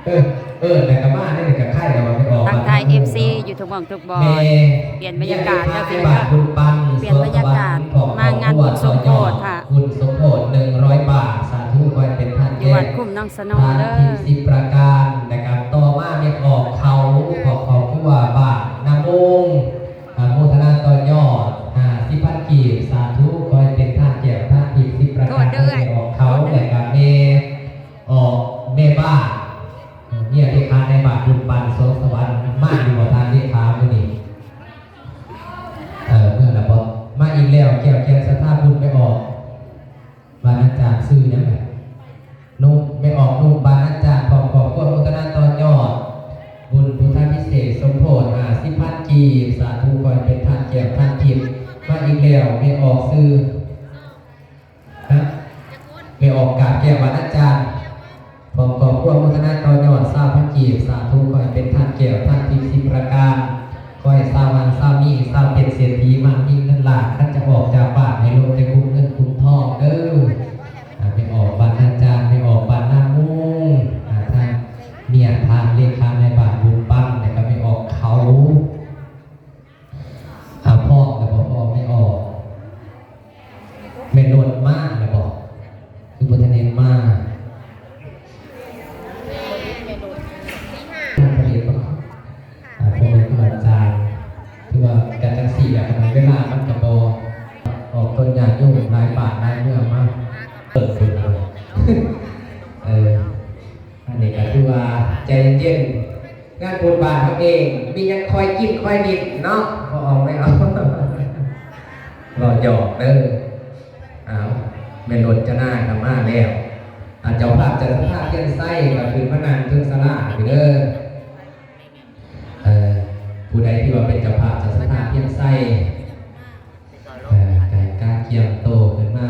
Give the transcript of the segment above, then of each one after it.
ເອີ ເອີ ແລ້ວກໍມາໄດ້ ກໍໄຄແລ້ວວ່າໄປອອກ ທັກທາຍ ເອັຟຊີ ຢູ່ທຸກໝ່ອງທຸກບ່ອນ ແມ່ ປ່ຽນບັນຍາກາດເດີພີ່ນ້ອງເດີ ປ່ຽນບັນຍາກາດ ມາງານບຸນສົມໂພດພະ ບຸນສົມໂພດໜຶ່ງຮ້ອຍບາດ ສາທຸ ຂໍໃຫ້ເປັນທານແກ່ ຢູ່ວັດຄຸ້ມໜອງສະໂນເດີ ທານທິບສິບປະການ ແລ້ວກໍຕໍ່ມາແມ່ອອກເຂົ້າ ຂອງຄອບຄົວບ້ານນາມຸງ ອາ ໂມທະນາຕໍ່ຍອດ ຫ້າສິບພັນກີບ ສາທຸ ຂໍໃຫ້ເປັນທານແກ້ວທານທິບສິບປະການ ແມ່ອອກເຂົ້າ ແລ້ວກໍແມ່ອອກ ແມ່ບ້ານ ເມຍເລຂານາຍບ້ານບຸນປານ ສອງສະຫວັນ ມາຢູ່ບໍ່ທ່ານເລຂາມື້ນີ້? ເອີ ເມືອແລ້ວບໍ່? ມາອີກແລ້ວ ແກ້ວແກ່ນສັດທາບຸນແມ່ອອກ ບ້ານອາຈານ ຊື່ຫຍັງ? ນຸ່ງ ແມ່ອອກນຸ່ງ ບ້ານອາຈານ ພ້ອມຄອບຄົວ ໂມທະນາຕໍ່ຍອດ ບຸນພຸດທະພິເສກສົມໂພດ ຫ້າສິບພັນກີບ ສາທຸ ຂໍໃຫ້ເປັນທານແກ້ວທານທິບ ມາອີກແລ້ວ ແມ່ອອກຊື່ ຮະ ແມ່ອອກກາບແກ້ວ ບ້ານອາຈານ ພ້ອມຄອບຄົວ ໂມທະນາຕໍ່ຍອດ ຊາວພັນກີບ ສາທຸ ຂໍໃຫ້ເປັນທານແກ້ວທານທິບສິບປະການ ຂໍໃຫ້ຊາວຮັ່ງຊາວມີ ຊາວເປັນເສດຖີ ໝັ້ງມີເງິນລ້ານ ຄັນຈະອອກຈາກບ້ານໃຫ້ລົບແຕ່ຄຸ້ມເງິນຄຸ້ມທອງເດີ. ອາ ແມ່ອອກບ້ານນາຈານ ແມ່ອອກບ້ານນາມຸງ ອາ ທາງເມຍທ່ານເລຂານາຍບ້ານບຸນປັນ ແລ້ວກໍແມ່ອອກເຂົ້າ ອາ ພ້ອມແລ້ວບໍ່? ພ້ອມແມ່ອອກ ແມ່ລົດມາແລ້ວບໍ່? ຄືບໍ່ທັນເຫັນມາ ມາທະເລບໍ່? ອາ ພໍ່ແມ່ຄູອາຈານ ຖືວ່າກະຈັ່ງຊີ້ແຫຼະ ຂະໜາດເວລາມັນກະບໍ່ອອກຕົນຍາດໂຍມຫຼາຍບ້ານຫຼາຍເມືອງມາເບິ່ງບຸນເອົາ ເອີ ອັນນີ້ກະຖືວ່າໃຈເຢັນໆ ງານບຸນບ້ານເຮົາເອງ ມີຫຍັງຄ່ອຍກິນຄ່ອຍຫຼິ້ນເນາະ ບໍ່ເອົາ ບໍ່ເອົາ ເວົ້າຫຍອກເດີ. ອ້າວ ແມ່ລົດຈະນາກໍມາແລ້ວ ອາ ເຈົ້າພາບຈາກສະພາພຽນໄຊກໍຂຶ້ນມານັ່ງເທິງສາລານີ້ເດີ. ເອີ ຜູ້ໃດທີ່ວ່າເປັນເຈົ້າພາບຈາກສະພາພຽນໄຊ ເອີ ກະກະກຽມໂຕຂຶ້ນມາ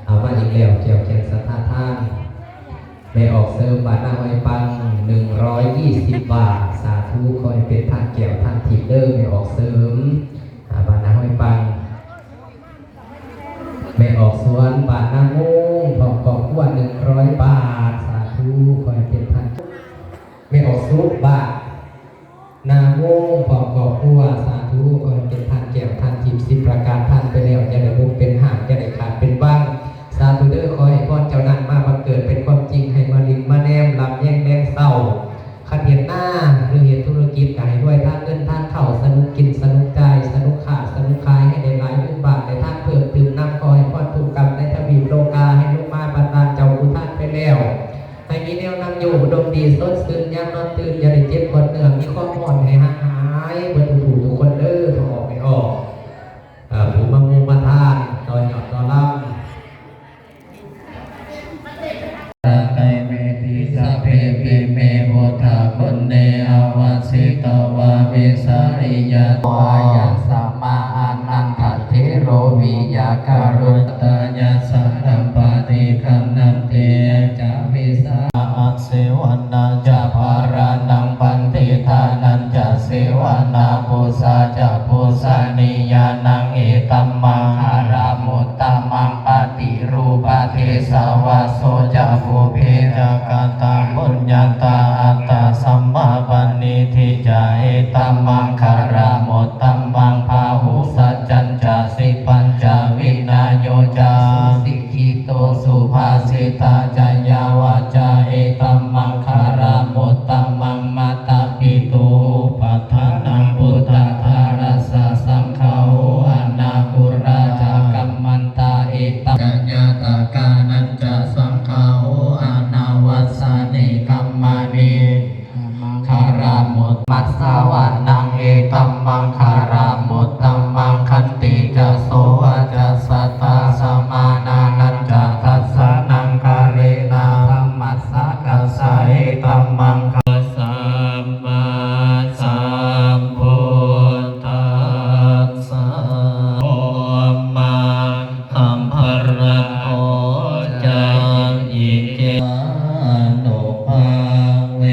ເອົາມາອີກແລ້ວ ແກ້ວແກ່ນສັດທາທານ ແມ່ອອກເສີມ ບ້ານນາຫ້ອຍປັງ ໜຶ່ງຮ້ອຍຊາວບາດ ສາທຸ ຂໍໃຫ້ເປັນທານແກ້ວທານທິບເດີ ແມ່ອອກເສີມ ອາ ບ້ານນາຫ້ອຍປັງ ແມ່ອອກສວນ ບ້ານນາໂມງ ພ້ອມຄອບຄົວ ໜຶ່ງຮ້ອຍບາດ ສາທຸ ຂໍໃຫ້ເປັນທານ ແມ່ອອກສຸກ ບ້ານນາໂມງ ພ້ອມຄອບຄົວ ສາທຸ ຂໍໃຫ້ເປັນທານແກ້ວທານທິບສິບປະການ ທານໄປແລ້ວ ຢ່າໄດ້ບົກເປັນຫາກ ຢ່າໄດ້ຂາດເປັນວັງ ສາທຸເດີ ຂໍໃຫ້ພອນເຈົ້ານັ້ນມາບັງເກີດເປັນຄວາມຈິງ ໃຫ້ມາລິນມາແນມ ລຳແຮງແລງເຊົ້າ ຄັນເຮັດນາ ຫຼື ເຮັດທຸລະກິດ ກໍໃຫ້ລວຍທາງເງິນທາງເຂົ້າ ສະໜຸກກິນ ສະໜຸກຈ່າຍ ສະໜຸກຄ້າ ສະໜຸກຂາຍ ໃຫ້ໄດ້ຫຼາຍເງິນບາດ ໄດ້ທາງເພີ່ມຕື່ມນຳ ຂໍໃຫ້ພອນທຸກກຳໃນທະວີບໂລກາ ໃຫ້ລົງມາບັນດານເຈົ້າຜູ້ທານໄປແລ້ວ ໃຫ້ມີແນວນຳຢູ່ ອຸດົມດີ ສົດຊື່ນ ຍາມນອນຕື່ນ ຢ່າໄດ້ເຈັບປວດເນື້ອ ມີຄວາມຮ້ອນໃຫ້ຫາຍຫາຍເບິດທຸກຜູ້ທຸກຄົນເດີ ພໍ່ອອກແມ່ອອກ ເອີ ຜູ້ມາມຸງມາທານ ຕໍ່ຍອດຕໍ່ລຳ ກາຍເມ ຕິສະເພ ປິ ເມ ພຸດທະກຸນເນ ອາວັດຊິຕະວາ ວິສະລິຍະ ວາຍະສະມາ ອານັນທະເຖໂຣ ວິຍາກະລຸ ຕະຍະສະດັມປະຕິຄະນັນຕິ ຍະຈາ ວິສາ ອາເສວະນາຈະ ພາລານັງ ປັນທິທານັນຈະ ເສວະນາ ປູຊາຈະ ປູຊະນີຍານັງ ເອຕັມມັງຄະລະມຸດຕະມັງ ປະຕິ ຮູປະເທສະວາໂສຈະ ປຸບເພຈະກະຕະປຸນຍະຕາ ອັດຕະສຳມາປະນິທິຈະ ເອຕັມມັງຄະລະມຸດຕະມັງ ພາຫຸສັດຈັນຈະ ສິບປັນຈະ ວິນະໂຍຈະ ສຸສິກຂິໂຕ ສຸພາສິຕາຈະ ຍາວາຈາ ເອຕັມມັງຄະລະມຸດຕະມັງ ມາຕະປິຕຸ ອຸປັດຖານັງ ພຸດທະທາຣັດສະ ສັງຄາໂຫ ອະນາຄຸລາຈະ ກັມມັນຕາ ເອຕັມ ຈະ ຍາຕະການັນຈະ ສັງຄາໂຫ ອະນາວັດສານິ ກັມມານິ ຄະລະມຸດ ມັດສະວະນັງ ເອຕັມມັງຄະລະມຸດຕະມັງ ຂັນຕິຈະ ໂສວະຈະ ສັດທາ ສະມານານັນຈະ ທັດສະນັງ ກາເລນະ ທຳມະສາ ກະສາ ເອຕັມມັງຄະ ສຳມາສຳພຸດທັດສະ ໂອມະ ຄຳພະລະໂອຈະ ອິເກ ອານຸພາເວ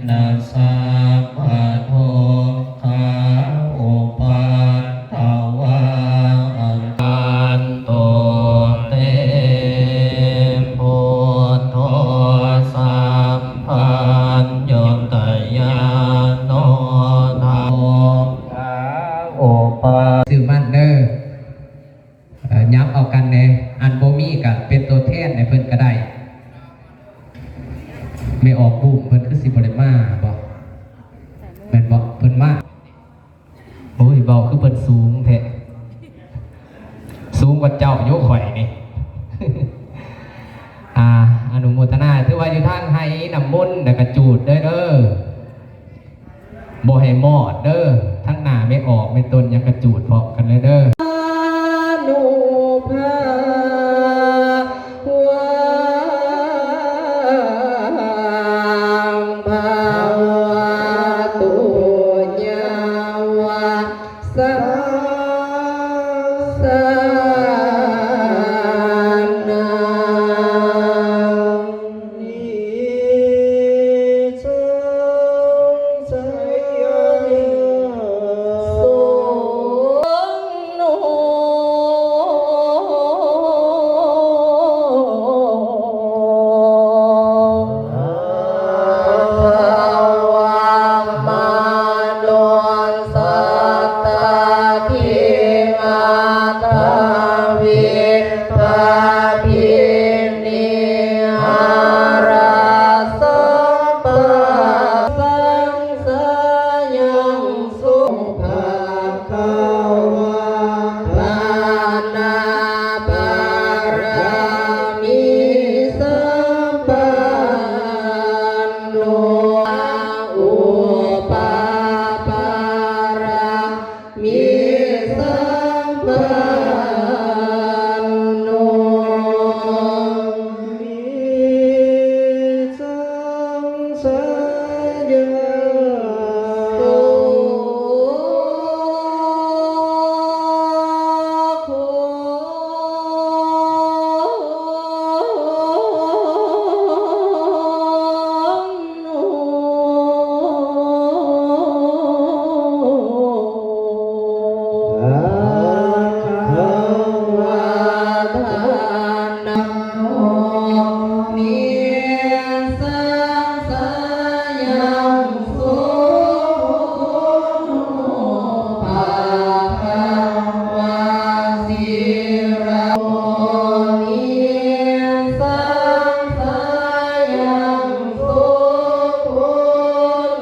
ນະ ສັບພະທຸກຂາ ອຸປັດຖະວາ ອັນ ຕັນຕຸ ເຕ ພຸດໂທ ສຳພັນ ແມ່ອອກບຸ້ມເພິ່ນຄືຊິບໍ່ໄດ້ມາບໍ? ແມ່ນບໍ? ເພິ່ນມາ. ໂອ້ຍ ເວົ້າຄືເພິ່ນສູງແທ້. ສູງກວ່າເຈົ້າຢູ່ຂ້ອຍນີ້. ອາ ອະນຸໂມທະນາ. ຖືວ່າຢູ່ທາງໄຮ່ນ້ຳມົນ ແລ້ວກະຈູດເດີ ເດີ. ບໍ່ໃຫ້ມອດເດີ. ທັງໜ້າແມ່ອອກແມ່ຕົ້ນຫຍັງກະຈູດພ້ອມກັນເລີຍເດີ. ອະນຸພາວັງພະວະຕຸ ຍາວະ ສະ ສະ ນັງ ນິ ສັງ ສະ ຍະ ໂສ ໂນ ພະວະ ມະ ໂນ ສະຕະ ທິ ມັດ ທະ ວິ ພະ ພິ ນິ ຫາ ຣະ ສະ ປະ ສັງ ສະ ຍັງ ໂສ ພະ ຄະ ວາ ທານະ ບາຣະ ມີ ສຳ ປັນ ໂນ ອຸ ປະ ບາຣະ ມີ ສຳ ປັນ ໂນ ມີ ສຳ ສະ ຍະ ໂຕ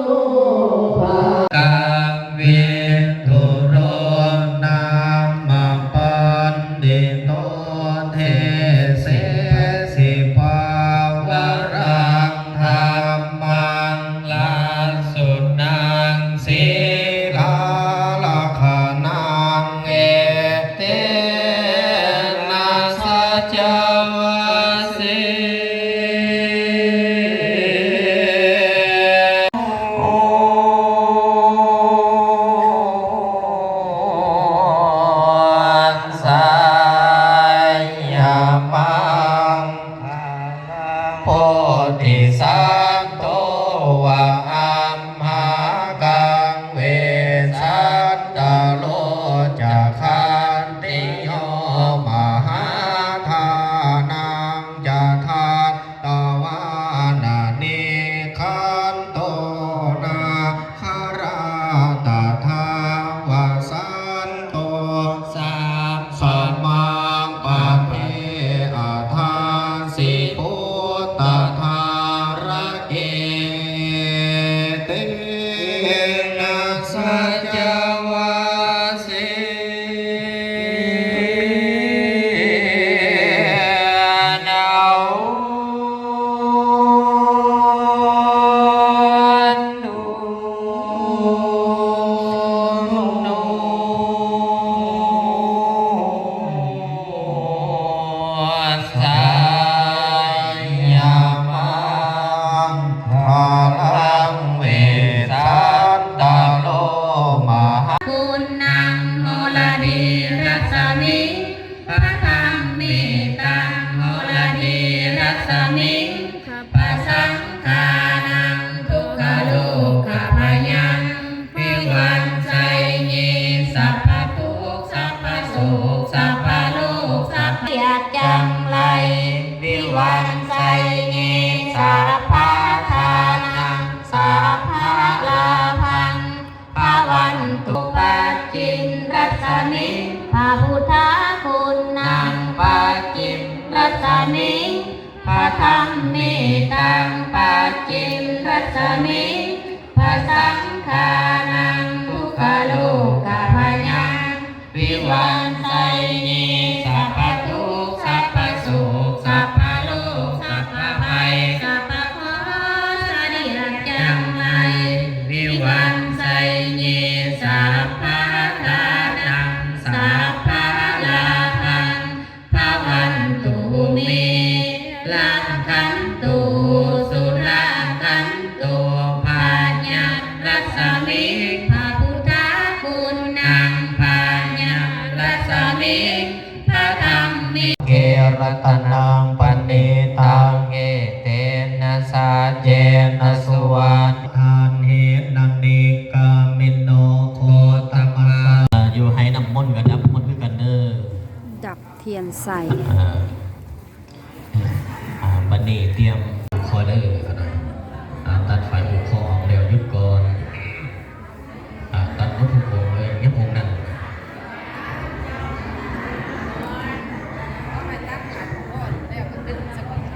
ໂຄ ກະວິທູໂຣ ນາມະປັນດິໂຕ ເທເສ ສິ ພາວະລັງ ທຳມັງ ລັກ ສຸນັງ ສີລາ ລັກຂະນັງ ເອເຕນະ ສັດຈະວາສີ ສະຍະມັງ ໂພທິສັດໂຕ ວະ ອັມຫະກັງ ວິຊາຕະໂລ ຈະ ຂັນຕິໂຍ ມະຫາທານັງ ຈະ ທັດຕະວານະ ນິຄັນໂຕ ນາຄະຣາ ຕະທາ ວະສັນໂຕ ສະ ສະມັງ ປະເທ ອະທາ ສິ ພຸດທະທາຣະເກ ເອເຕນະ ສັດຈະວາສີ ນາ ໂອ ໂນ ສະຍະມັງຄະລັງ ວິສັນຕະໂລ ມະຫາ ຄຸນນັງ ໂຫລະດີ ຣັດສະມິງ ພະທຳເມຕັງ ໂຫລະດີ ຣັດສະມິງ ພະສັງຄານັງ ທຸກຂະໂລຄະພະຍັງ ວິວັນໄຊເຍ ສັບພະທຸກ ສັບພະໂສກ ສັບພະໂລກ ສັບພະ ຈຽດຈັງໄລ ວິວັນໄຊເຍ ສັບພະທານັງ ສັບພະລາພັງ ພະວັນຕຸ ປັດຈິນ ຣັດສະມິງ ພະພຸດທະຄຸນນັງ ປັດຈິນ ຣັດສະມິງ ພະທຳເມຕັງ ປັດ ລັດສະມິງ ພະສັງຄານັງ ປຸກກະໂລກະພະຍັງ ວິວັດໄຊເຍ ສັບພະທຸກ ສັບພະໂສກ ສັບພະໂລກ ສັບພະໄພ ສັບພະເຄາະສະເສຍຈັງໄລ ວິວັດໄຊເຍ ສັບພະທານັງ ສັບພະລາພັງ ພະວັນຕຸເມ ລັກຂັນຕຸ ສຸລາຂັນຕຸ ພະຍັງລັດສະມິງ ພະພຸດທະຄຸນນັງ ພະຍັງລັດສະມິງ ພະທຳມິງ ເກ ລັດຕະນັງປະນີຕາງ ເອເຕນະສັດເຈນະ ສຸວັດ ອັນເຫນະນິກກາມິໂນ ໂຄຕະມະ ຢູ່ໃຫ້ນ້ຳມົນກໍດັບມົນຄືກັນເດີ ດັບທຽນໃສ ອ່າ ອ່າ ບັດນີ້ຕຽມຂໍເດີ ອ່າ ຕັດໄຟຜູກຄໍອອກແລ້ວ ຢຸດກ່ອນ ອ່າ ຕັດໝົດທຸກອົງເລີຍ ຍັບອົງນັ້ນ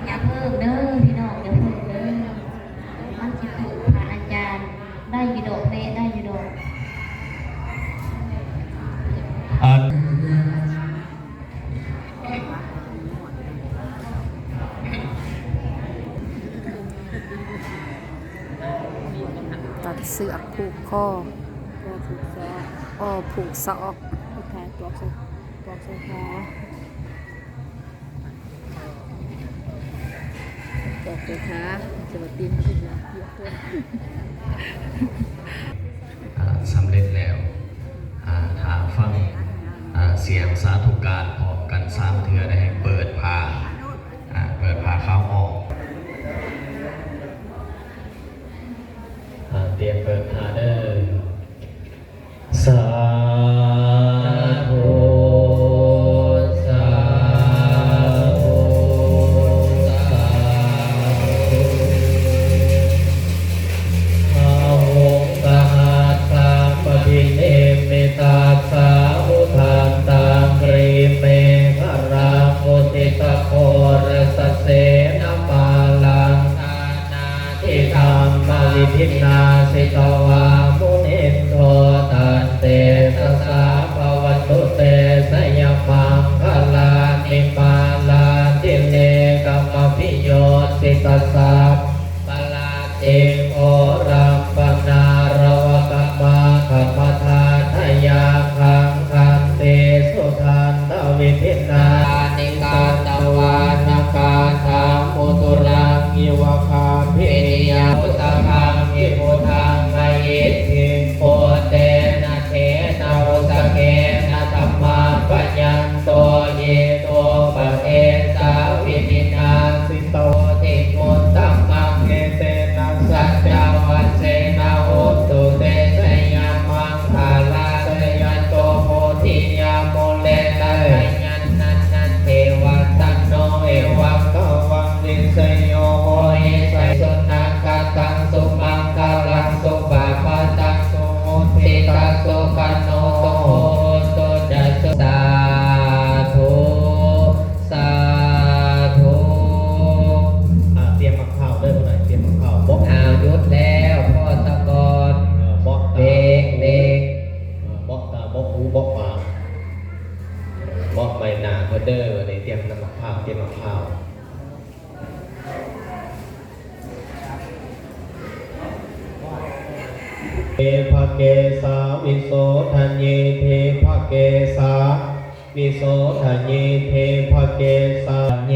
ຢ່າເພີ່ງເດີພີ່ນ້ອງ ຢ່າເພີ່ງເດີ ມັນຊິຖືກພະອາຈານ ໄດ້ຢູ່ດອກແມ່ ໄດ້ຢູ່ດອກ ອັນ ຕັດເຊືອກຜູກຄໍ ຜູກສອກ ອໍ ຜູກສອກ ຜູກສອກ ຜູກສອກ ອາ ສຳເລັດແລ້ວ ອາ ຖ້າຟັງ ອາ ສຽງສາທຸການພ້ອມກັນສາມເທື່ອ ໄດ້ໃຫ້ເປີດຜ້າ ອາ ເປີດຜ້າຂາວອອກ ອາ ຕຽມເປີດຜ້າເດີ. ສາທຸ ສາທຸ ສາທຸ ພະຫົງສະຫັດຖະປະຕິນິມມິຕາສາວຸທັນຕັງ ກຣີເມຂະລັງ ອຸສິຕະໂຄລະສະເສນະມາລັງ ທານາ ທິທຳມະວິທິນາສິຕະວາມຸນິນໂທ ຕັນເຕຊະສາພະວັນຕຸເຕຊະຍະມັງຄະລານິ ມາລາທິເລກະມະພິໂຍສິຕະສັບພະລາດຊິງ ໂອຣຳປະນາຣະວະກະມາຄະມະທາທະຍັງ ຄັງຄັນຕິສຸທັນ ທະວິທິນານິ ກາຕະວານະກາທັງ ມຸຕຸລັງ ອິວະ ກາເພມິຍະ ອຸສະກັງ ວິພຸດທັງ ມະຫິດຖິງ ປຸດເຕນະ ເທນະ ອຸສະເກນະ ທຳມະປະຍັນໂຕ ເຍໂຕປະເອສາ ວິທິນາ ສິໂຕ ຕິມຸດຕະມັງ ເອເຕນະ ສັດຈະວັດເສນະ ໂຫນຕຸເຕຊະຍະມັງຄະລາ ຈະຍັນໂຕ ໂພທິຍາ ມູເລ ນະ ຈະຍັນ ນັນນັນເທວັດຕະໂນ ເອວັງ ກະວັງ ວິຊະໂຍ ໂຫ ເອ ສະ ສຸນັງຄະຕັງ ສຸມັງຄະລັງ ສຸບະບາດຕັງ ສຸຫຸດທິຕັງ ສຸຂະໂນ ໂຫຕຸ ຈະ ສາທຸ ສາທຸ ອ່າ ຕຽມໝາກພ້າວເດີ ຜູ້ໃດຕຽມໝາກພ້າວ ເບາະ ອ້າວ ຢຸດແລ້ວ ພໍສະກ່ອນ ເອີ ເບາະຕາ ເບກ ເບກ ເອີ ເບາະຕາ ເບາະຫູ ເບາະປາກ ເບາະໃບໜ້າເພິ່ນເດີ ອັນນີ້ຕຽມນຳໝາກພ້າວ ຕຽມໝາກພ້າວ ເທພະເກສາ ວິໂສທະເຍ ເທພະເກສາ ວິໂສທະເຍ ເທພະເກສາ ເຍ